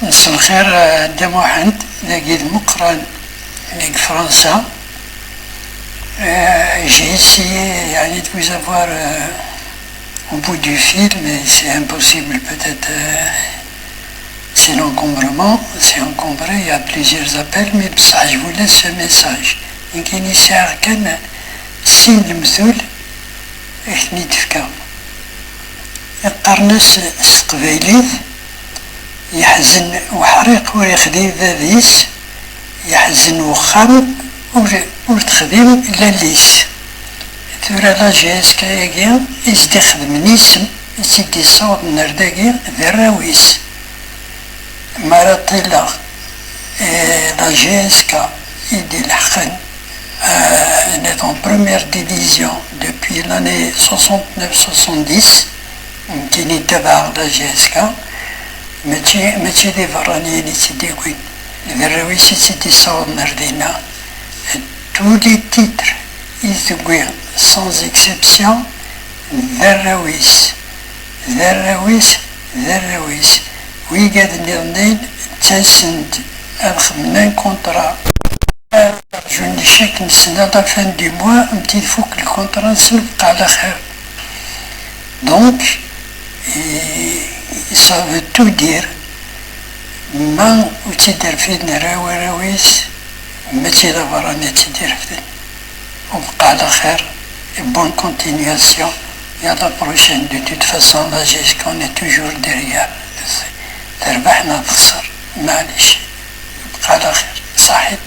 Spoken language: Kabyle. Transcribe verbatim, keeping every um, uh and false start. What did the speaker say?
Mselxir, eh, Dda Muḥend, dagi d Muqran, deg Fransa. Eh, j'ai essayé, يعني, de vous avoir, euh, au bout du fil, mais c'est impossible, peut-être, euh, c'est l'encombrement, c'est encombré, il y a plusieurs appels, mais بصح je vous laisse ce message. Nekk ini sɛiɣ kan sin lemtul, ad ten-id-fkeɣ. Qqaren-as s teqbaylit, yeḥzen uḥriq ur yexdim bab-is, yeḥzen uxxam ur, ur texdim lall-is. Tura la G S K-agi i s-d-ixedmen isem, i s-id-yessawḍen ar dagi d arraw-is. Mi ara ṭilleɣ, eh, la G S K i d-ileḥqen, euh, elle est en première division depuis l'année soixante-neuf soixante-dix, nekkini tabaɛeɣ la G S K, mačči, mačči d iberraniyen i tt-id-iwwin, d arraw-is i tt-id-yessawḍen ar dinna. Tous les titres i tewwi, sans exception, d arraw-is, d arraw-is, d arraw-is. Wigad nniḍen ttasen-d ad xedmen un contrat. Rjun ccek-nsen à la fin du mois, mi tt-id-fuk le contrat-nsen, bqa ɛla xir. Donc, i-, ça veut tout dire. Ma ur tt-id-rfiden ara warraw-is, mačči d aberrani i tt-id-irefden. Bqa ɛla xir, et bonne continuation, et à la prochaine. De toute façon, la G S K, on est toujours derrière. Terbeḥ neɣ texser, maɛlic. Bqa ɛla xir, ṣaḥit.